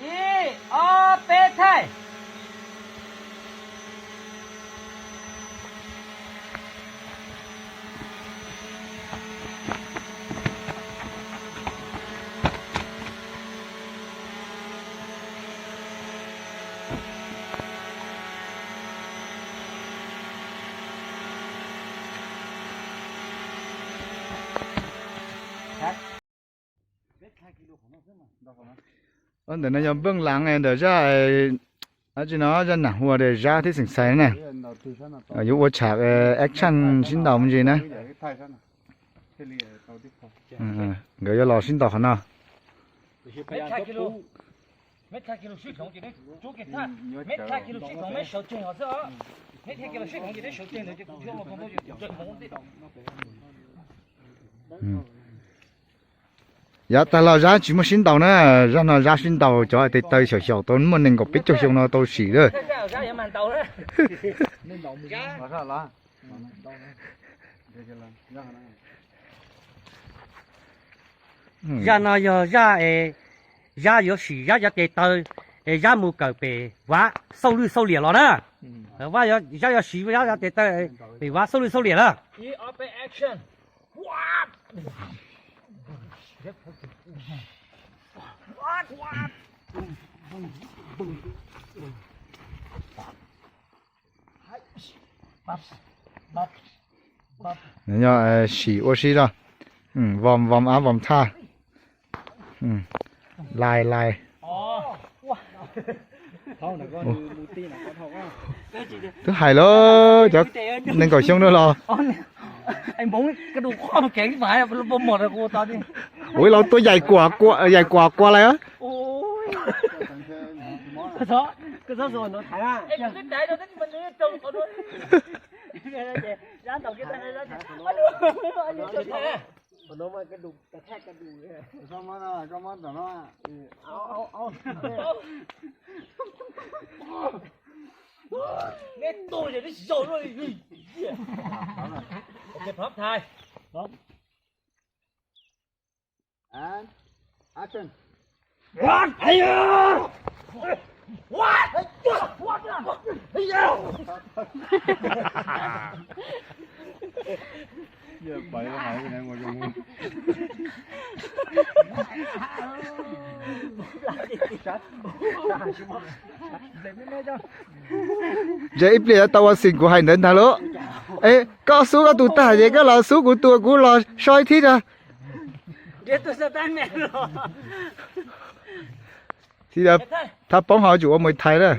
Ib, ob, peb, thaij. Ntawm no yog npeej lav ntawm zaj, dab tsi no, zaj nam hua zaj thib xeem xais na. Yuav ua tsham action sib ntaus me ntsis na. Nkawd yuav los sib ntaus qhov no. Yav tag los Zab tsis muaj sib ntaus na, zaj no Zab sib ntaus cov tes taw xyaum xyaum tau muaj nees nkaum peb caug xyoo no tau sim lawm. Zaj no yog zaj, Zab yuav sim Zab cov tes taw, es Zab mus kawm pem Vav xauj lwj xauj liam los na. Zab yuav sim Zab cov tes taw pem Vav xauj lwj xauj liam na. Nws yog sim ua si zog, vom vom av vom thaj, lais lais. Twb hais lawm cov nees nkaum xyoo no los. Ua ib los tuaj yaim kuam, yaim kuam kua lawm. Ntse ib pliag tau ua xim kuv hais ntawd ntag lauj. Es koj xub koj tus tag ces koj los xub kuv tus, kuv los so ib thib na. Thib thaj poob ho tsum ua Muay Thai na.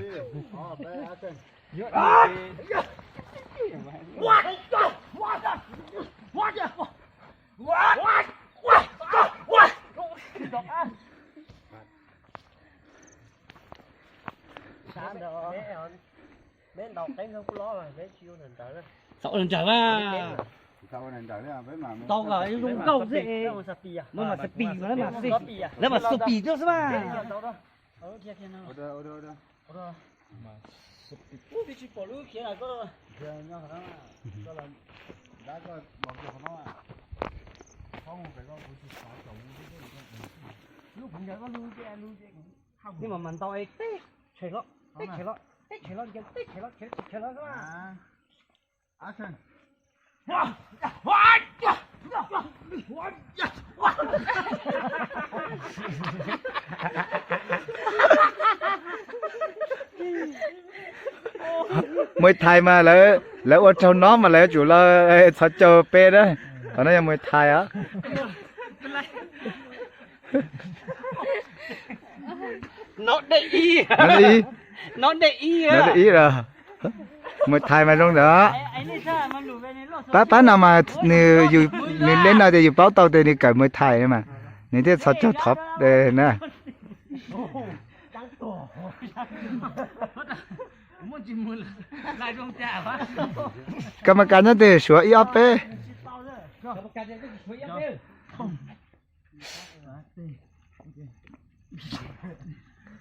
Txaus ua nrawm mas. Tau zoo nkauj xwb. Lawv mas xu pim, lawv mas xu pim tuaj xwb mas. Nej mas mas ntau es teb tshem los, teb tshem los, teb tshem los, teb tshem los, teb tshem los xwb mas. Muay Thai mas lawv, lawv ua raug no mas lawv tsum los txhos caug pe na. Qhov no yog Muay Thai os. Muay Thai mas zoo ntawd. Pab, pab no mas nws, nws leb no ces yus paub tau tias nws kawm Muay Thai mas nws thiaj txhos caug thov na. Kas mas kas nyob twg suav ib ob peb.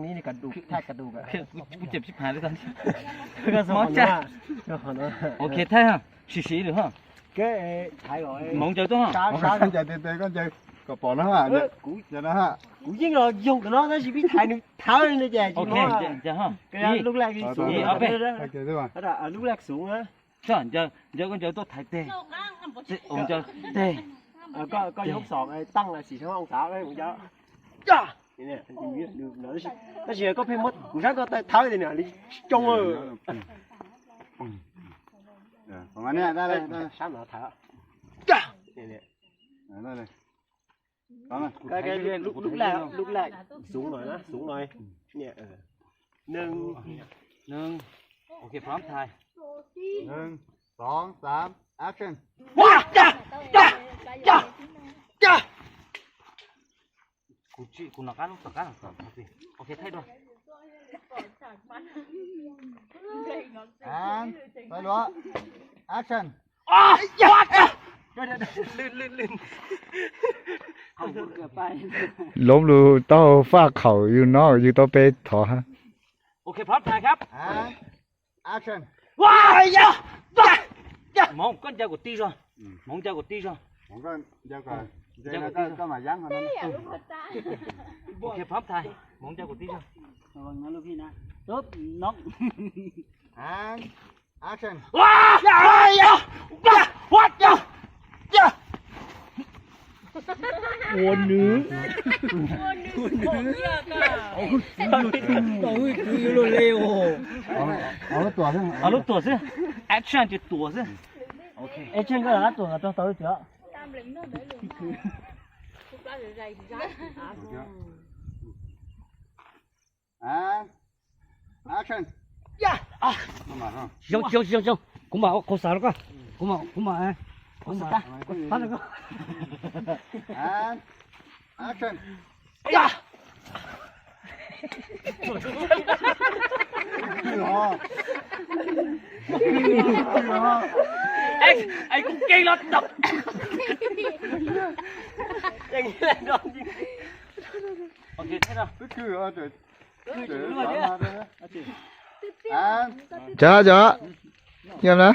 Kuv tseem sib phais li tag. Mob tsaj. Ok, thaij ha. Sim sim lawm ha. Hmoov ncaws tuaj ha. Ncaws tes tes koj ncaws kom pom no ha. Kuv yeej los yoog tus no tab sis peb thaiv nws thawv li no ces tsis mob. Ib, ob peb. Lub laj xub na. Ncaws, ncaws koj ncaws tuaj thaiv tes. Ncaws tes. Koj yog xom tag xim xyoo oo xav. Tab sis koj pheej muab kuv sab koj thawv li no li coob. Sab no thawv. Lub laj, lub laj xub no, xub no. Neeg. Neeg. Ok, phob thaiv. Neeg, xoo, xaam, action. Kuv tsis, kuv nov qab lub tom qab. Ok, thaij dua. Action. Loob lug tau faj khaum yug no yug tau pe thov. Ok, phob thaivครับ. Action. Hmoov, koj ncaws kuv tij zog. Hmoov ncaws kuv tij zog. Ok, phob thaiv. Hmoov ncaws kuv tij zog. Action. Ua nws. Ua nws. Tau hwj txwv yuav luag le os. Ob lub tuam xwb. Action ces tuam xwb. Action koj lam tuam tau tau li tias. Action. Zoo, zoo, zoo, zoo. Kuv mam ua qhov xav rau koj. Kuv mam, kuv mam, kuv mam, kuv mam, kuv mam. Action. Es kuv kev los tau. Ok, thaij no. Cov, cov, yog na.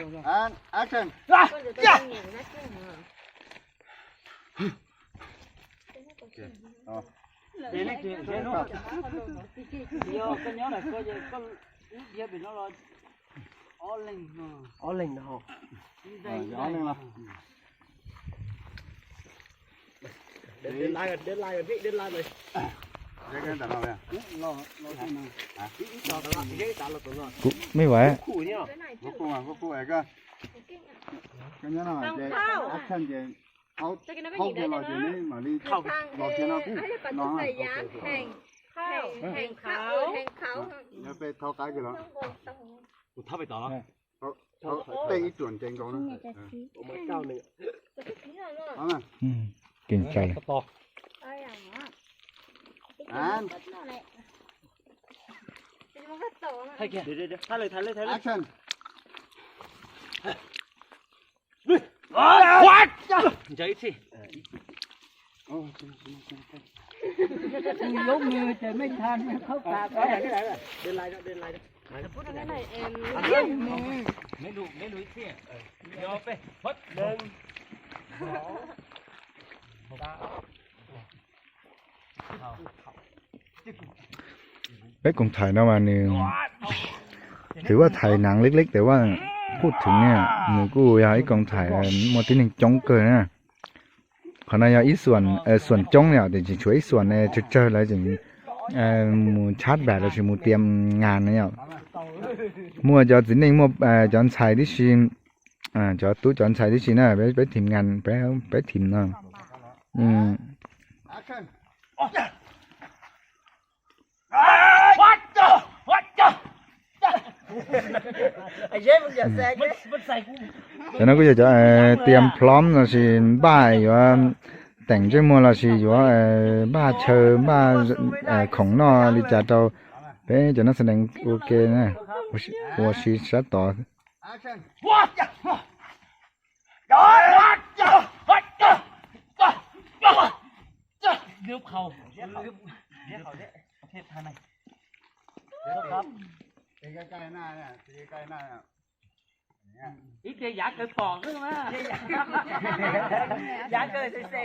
Ob leeg no. Kuv me vav. Kev cai. Peb koom thaim no mas nws twb yog thaim neeg leb leb tes vaj phuj theev ne, nws kuj yog ib koom thaim muaj tib neeg coob kawg na. Qhov no yog ib xuam, xuam coob yom, tiam sis tshuav ib xuam tsawg tsawg lawv tseem mus tshab npam los sis mus tiam ngas na yom. Muaj cov txiv neej muaj cov ntxhais tib si, cov tub cov ntxhais tib si na, peb thim ngas, peb thim no. Cov no kuj yog cov tiam plom los sis npaj yuav teem ntsej muag los sis yuav npaj chaw npaj khoom noj li cas rau peb cov nab xa dees ua ke, ua si sab tod. Ib ce yav kawg pom xwb mas. Yav kawg xwb.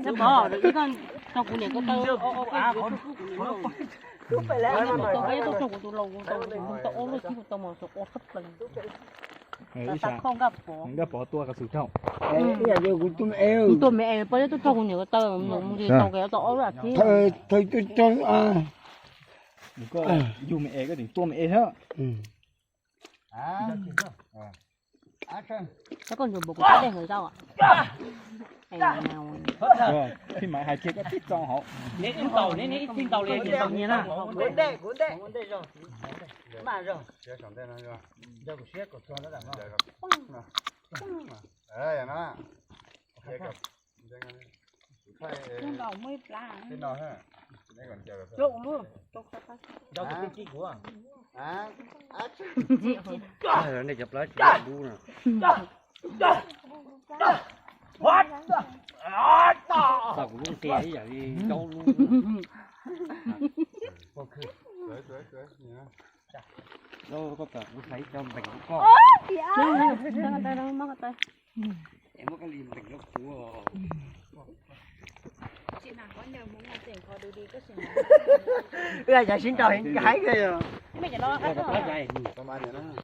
Tab pov, ib koj tau kuv niam ko taw, ib koj tau kuv tus laus ko taw, kuv tau ob lub tib kuv tau mos tau ob txhab plaws. Nkaj Pov tua ka xus rau. Kuv tua me es poj liab tuaj tau kuv niam ko taw, mus tau kev tau ob lub a thiab. Koj yug me es koj tseem tua me es thiab. Koj ntsuas npaum kuv tab dej hauv zau. Phim Maiv hais kiag koj tib txo hauv. Neb tsis tau, neb neb tsis tau li, tsis tau nyias na. Nej cov plab tsis dub no. Tau kuv lub ntiag ib yam li rau lub. Koj txawm kuv hais cov npeem rau koj. Es muab koj li npeem rau kuv. Wb yam sib nraus heev kawg yog.